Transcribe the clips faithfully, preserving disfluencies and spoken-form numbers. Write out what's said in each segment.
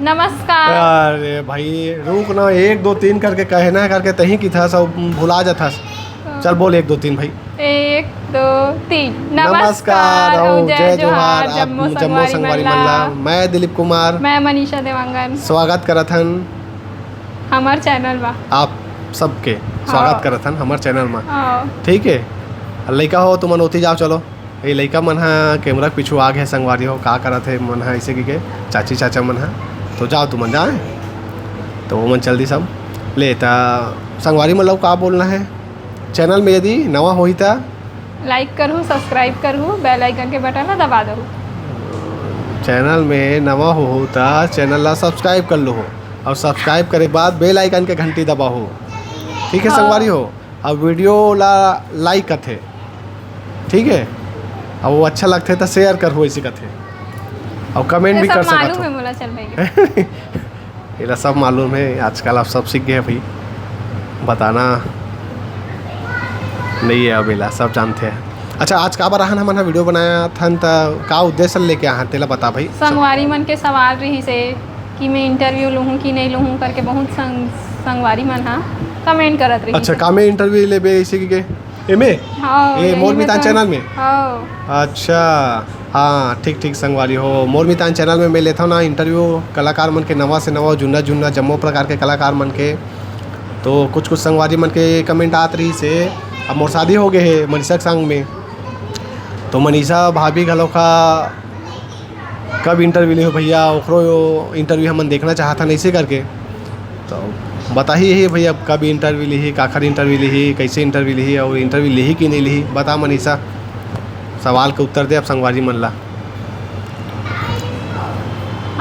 नमस्कार। अरे भाई, रुक ना, एक, दो, तीन करके कहना है करके तहीं की था, सब भुला जाता। चल बोल, एक, दो, तीन भाई। एक, दो, तीन। नमस्कार, नमस्कार, अउ अउ जय जय जोहार, जोहार, आप जम्मो जम्मो संगवारी संगवारी मन मन ला। ला। मैं दिलीप कुमार। मैं मनीषा देवांगन। स्वागत करत हन। हमर चैनल बा। आप सबके स्वागत हाँ। करत हन हमर चैनल मा। हाँ। ठीक है, लइका हो तुमन ओती जाओ, चलो। ये लइका मन ह कैमरा के पीछू आ गए संगवारी हो, का करत हे मन ह, ऐसे कहिके चाची चाचा मन ह, तो जाओ तुमन जाए, तो वो मन चल दी सब। ले त संगवारी मन ला का बोलना है, चैनल में यदि नवा होही त लाइक करहू, सब्सक्राइब करहू, बेल आइकन के बटन ला दबा दहू। चैनल में नवा होहू त चैनल ला सब्सक्राइब कर लूहू, और सब्सक्राइब करे के बाद बेल आइकन के घंटी दबाहू। ठीक है हाँ। संगवारी हो, अब वीडियो ला लाइक कथे, ठीक है, अब वो अच्छा लगथे त शेयर करहू, ऐसे कथे, और कमेंट ये भी सब कर सकत मालूम हो। है मोला, चल भाई। एला सब मालूम है, आजकल आप सब सीख गए भाई, बताना नहीं है अब एला, सब जानते हैं। अच्छा, आज काबर आहन हमन ह वीडियो बनाया थन, त का उद्देश्य लेके आहन, तेला बता भाई। संगवारी मन के सवाल रहिस हे कि मैं इंटरव्यू लूहूं कि नहीं लूहूं करके, बहुत संग, संगवारी मन ह कमेंट करत रहिस अच्छा, हे। का मैं इंटरव्यू लेबे ऐसे कहिके? एमे? हाँ, ए, यही मोर में मितान तो चैनल में? हाँ। अच्छा, हाँ, ठीक, ठीक, संगवारी हो, मोर मितान चैनल में मैं लेता हूँ ना इंटरव्यू कलाकार मन के, नवा से नवा, जुन्ना, जुन्ना, जम्मो प्रकार के कलाकार मन के। तो कुछ, कुछ संगवारी मन के कमेंट आत रहिस हे, अब मोर शादी हो गए है मनीषा के संग में, तो मनीषा भाभी घलो का कब इंटरव्यू लेहू भैया, ओकरो इंटरव्यू हमन देखना चाहत हन, ऐसे करके। तो बताही यही भैया, कब इंटरव्यू लेही, काखर इंटरव्यू लेही, कैसे इंटरव्यू लेही, और इंटरव्यू लेही कि नहीं लेही, बता मनीषा, सवाल के उत्तर दे अब संगवारी मन ला।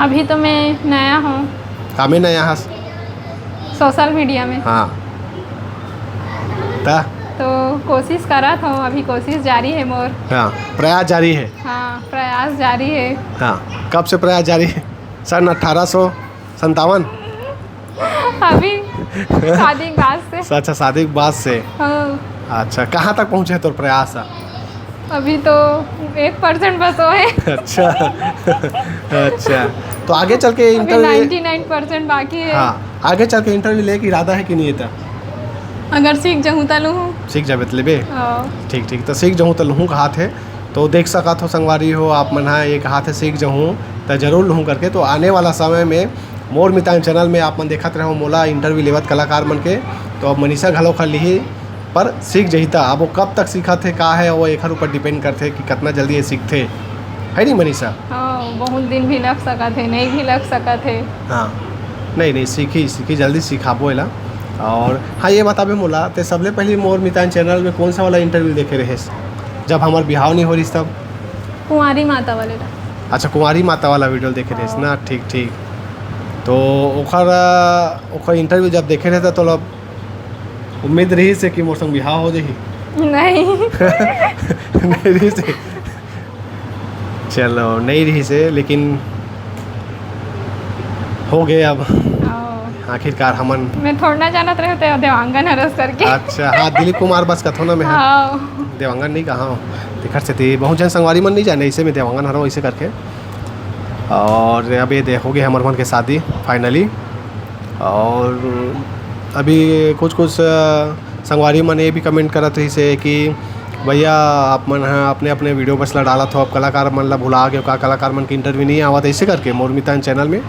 अभी तो मैं नया हूँ। कामे नया हस? सोशल मीडिया में। हाँ। ता? तो कोशिश करत हूँ, अभी कोशिश जारी है मोर। हाँ, प्रयास जारी है। हाँ, प्रयास जारी है। हाँ, कब से प्रयास जारी है? सन अठारह सौ संतावन? अभी शादी के बाद से। अच्छा, शादी के बाद से। हाँ। अच्छा, कहाँ तक पहुँचे है तोर प्रयास? अभी तो एक परसेंट बस होए। अच्छा। अच्छा, तो आगे चल के अभी इंटरव्यू नाइंटी नाइन परसेंट बाकी है। हाँ, आगे चल के इंटरव्यू लेके इरादा है कि नहीं है? अगर सीख जाहूँ त लूहूँ। सीख जाबे त लेबे? हाँ। ठीक, ठीक, तो सीख जाहूँ त लूहूँ कहात है। तो देख सकत हो संगवारी हो, आप मन हा एक हाथ सीख जाहूँ त जरूर लूहूँ करके। तो आने वाला समय में मोर मितान चैनल में आप मन देखत रहो मोला इंटरव्यू लेवत कलाकार मन के। तो अब मनीषा घलो खा लिही, पर सीख जही त। अब वो कब तक सीखत हे, का है, वो एखर ऊपर डिपेंड करथे कि कितना जल्दी ये सीखथे, है नहीं मनीषा? हाँ, बहुत दिन भी लग सकत है, नहीं भी लग सकत है। हाँ, नहीं, नहीं, सीखी, सीखी, जल्दी सिखाबो एला। और हाँ, ये बताबे मोला, ते सबले पहले मोर मितान चैनल में कौन सा वाला इंटरव्यू देखे रहेस, जब हमार बिहाव नहीं हो रहिस तब? कुंवारी माता वाले ला। अच्छा, कुंवारी माता वाला वीडियो देखे रहेस हाँ। ना, ठीक, ठीक। तो ओखर, ओखर इंटरव्यू जब देखे रहे त तोला उम्मीद रहिस हे कि मोर संग बिहाव हो जाही? नहीं। नहीं रहिस हे। चलो, नहीं रहिस हे, लेकिन हो गए अब। हाँ। आखिरकार हमन मैं थोड़ा ना जानत रहे थे देवांगन हरस करके। अच्छा, हाँ, दिलीप कुमार बस कथो ना मैं ह। हाँ। देवांगन नहीं कहा हूँ। तेखर सेती बहुत जन संगवारी मन नहीं जाने, इसे मैं देवांगन हरो ऐसे करके। और अब ये देखोगे हमर मन के शादी फाइनली। और अभी कुछ कुछ, अ, संगवारी मन ये भी कमेंट करत रहिस हे कि भैया, आप मन ह अपने अपने वीडियो बस ला डालत हो, अब कलाकार मन ला भुला के का कलाकार मन के इंटरव्यू नहीं आवत, ऐसे करके मोर मितान चैनल में,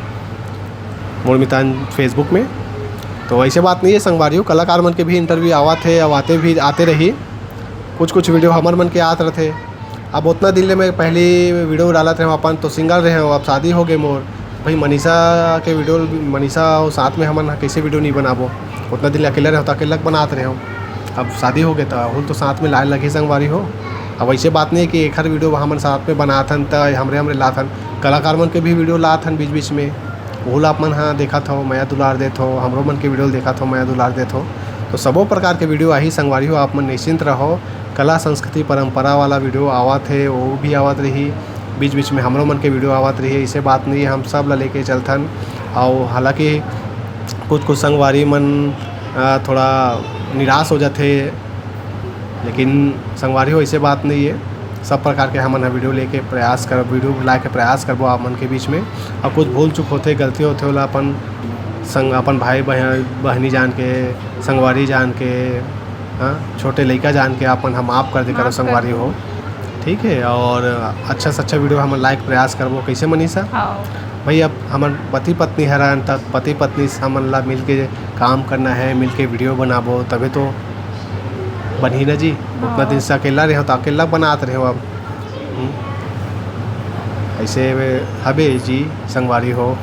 मोर मितान Facebook में। तो ऐसे बात नहीं है संगवारी हो, कलाकार मन के भी इंटरव्यू आवत है, अब आते भी, आते रही। कुछ कुछ वीडियो हमर मन के आत रहते। अब उतना दिन ले मैं पहली वीडियो डालत रहे अपन, तो सिंगल रहे हो, अब शादी हो गए मोर। भाई मनीषा के वीडियो, मनीषा और साथ में हमन कैसे वीडियो नहीं बनाबो? उतना दिन ले अकेला रहे हो तो अकेला बनात रहे हो, अब शादी हो गए तो हुल तो साथ में लाए लगे संगवारी हो। अब ऐसे बात नहीं है कि एक हर वीडियो हमन साथ में बनात हन त हमरे हमरे लात हन, कलाकार मन के भी वीडियो लात हन बीच बीच में, ओहू ला आप मन ह देखत हो, मया दुलार देत हो, हमरो मन के वीडियो ल देखत हो, मया दुलार देत हो। तो सबो प्रकार के वीडियो आही संगवारी हो, आप मन निश्चिंत रहो। कला, संस्कृति, परंपरा वाला वीडियो आवत हे, वो भी आवत रही, बीच-बीच में हमरो मन के वीडियो आवत रही, ऐसे बात नहीं है, हम सब ला लेके चलथन। अउ हालांकि कुछ-कुछ संगवारी मन, अ, थोड़ा निराश हो जाथे, लेकिन संगवारी हो, ऐसे बात नहीं है। सब प्रकार के हमन ह वीडियो लेके प्रयास कर, वीडियो लाए के प्रयास करबो आप मन के बीच में। और कुछ भूल चूक होथे, गलती होथे, ओला अपन संग, अपन भाई बहन, बहिनी जान के, संगवारी जान के, हाँ, छोटे लइका जान के अपन ह माफ कर दे करो, माफ कर संगवारी दे। हो, ठीक है। और अच्छा से अच्छा वीडियो हमन लाए के प्रयास करबो, कैसे मनीषा? हाँ। भाई, अब हमन पति पत्नी हरन, त पति पत्नी से हमन ला मिलके काम करना है, मिलके वीडियो बनाबो, तभे तो बनही ना जी। उतना हाँ। दिन से अकेला रहे हो, तो अकेला बनात रहे हो अब। हम्म। ऐसे में हबे जी, संगवारी हो,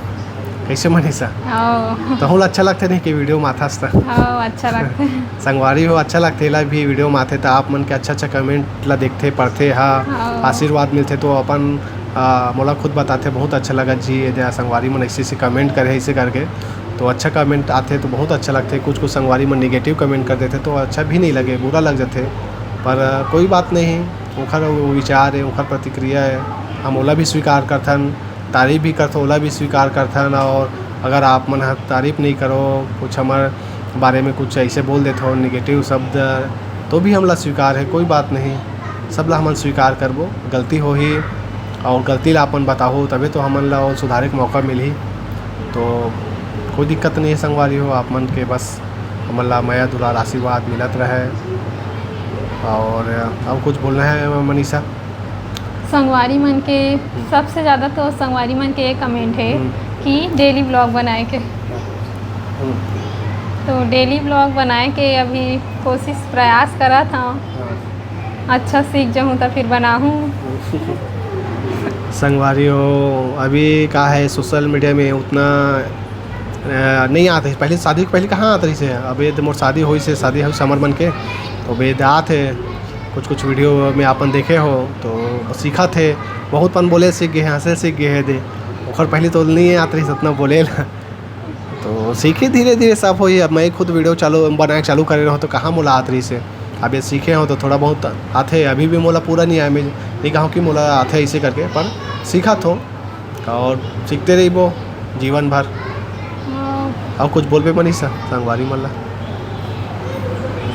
कैसे मनीषा? हाँ। तो हम अच्छा लगते नहीं कि वीडियो माथस त? हाँ, अच्छा लगते। संगवारी हो, अच्छा लगते ला भी वीडियो माथे, तो आप मन के अच्छा अच्छा कमेंट ला देखते, पढ़ते हा, हाँ। आशीर्वाद मिलते, तो अपन, आ, मोला खुद बताते, बहुत अच्छा लगा जी, ये दे संगवारी मन ऐसे ऐसे कमेंट करे, ऐसे करके, तो अच्छा कमेंट आते तो बहुत अच्छा लगते। कुछ कुछ संगवारी मन निगेटिव कमेंट कर देते, तो अच्छा भी नहीं लगे, बुरा लग जाते, पर, आ, कोई बात नहीं, ओखर वो विचार है, ओखर प्रतिक्रिया है, हम ओला भी स्वीकार करथन, तारीफ भी करथन, ओला भी स्वीकार करथन। और अगर आप मन ह तारीफ नहीं करो, कुछ हमर बारे में कुछ ऐसे बोल देथो निगेटिव शब्द, तो भी हमला स्वीकार है, कोई बात नहीं, सबला हमन स्वीकार करबो। गलती होही और गलती ला अपन बताहो, तबे तो हमन ला वो सुधारे के मौका मिलही। तो कोई दिक्कत नहीं है संगवारी हो, आप मन के बस हमन ला मया दुलार आशीर्वाद मिलत रहे। और, और कुछ बोलना है मनीषा? संगवारी मन के, हम्म। सबसे ज़्यादा तो संगवारी मन के ये कमेंट है हम्म। कि डेली व्लॉग बनाए के। हम्म। तो डेली व्लॉग बनाए के अभी कोशिश, प्रयास करत हूँ। हाँ। अच्छा सीख जाऊँ तो फिर बनाहूँ। संगवारी हो, अभी का है, सोशल मीडिया में उतना, अ, नहीं आत रहिस। पहले शादी के पहले कहाँ आत रहिस हे? अबे तो मोर शादी होइस हे, शादी होइस हमर मन के, तो अबे तो आत हे, कुछ कुछ वीडियो में आपन देखे हो तो सीखत हे। बहुत पन बोले सीख गए हे, हंसे सीख गए हे दे। ओखर पहले तो नहीं आत रहिस उतना बोले ला। तो सीखी धीरे धीरे, सब होही। अब मैं खुद वीडियो चालू, बनाए चालू करे रहो तो कहाँ मोला आत रहिस हे। अब ये सीखे हो तो थोड़ा बहुत आथे। अभी भी मोला पूरा नहीं आए, मैं नहीं कहूँ कि मोला आथे ऐसे करके, पर सीखत हो और सीखते रहिबो जीवन भर। हाँ। और कुछ बोलबे मनीषा संगवारी मन ला?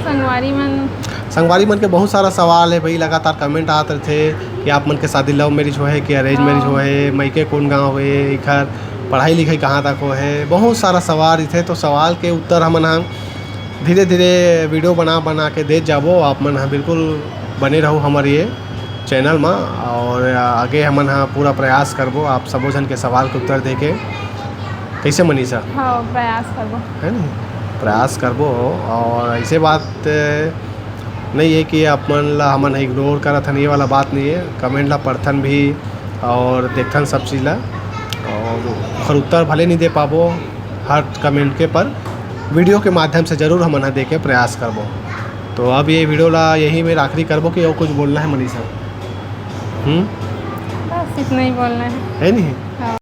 संगवारी मन संगवारी मन के बहुत सारा सवाल है भाई, लगातार कमेंट आत रहिथे कि आप मन के शादी लव मैरिज होहे कि अरेंज हाँ। मैरिज होहे, मइके कौन गाँव होहे, एखर पढ़ाई लिखाई कहाँ तक होहे, बहुत सारा सवाल रहिथे। तो सवाल के उत्तर हमन ह धीरे धीरे वीडियो बना बना के देत जाबो। आप मन ह बिल्कुल बने रहू हमर ये चैनल म, और आगे हमन ह पूरा प्रयास करबो आप सबो झन के सवाल के उत्तर दे के। कैसे मनीषा? हाँ, प्रयास करबो। है नी? प्रयास करबो। और ऐसे बात नहीं है कि आप मन ला हमन इग्नोर करत हन, ये वाला बात नहीं है। कमेंट ला पढ़थन भी और देखथन सब चीज़ ला, और ओखर उत्तर भले नहीं दे पाबो हर कमेंट के, पर वीडियो के माध्यम से जरूर हमन ह देखे प्रयास करबो। तो अब ये वीडियो ला यही में आखिरी करबो कि और कुछ बोलना है मनीषा? हम्म? बस इतना ही बोलना है। है नहीं? हाँ।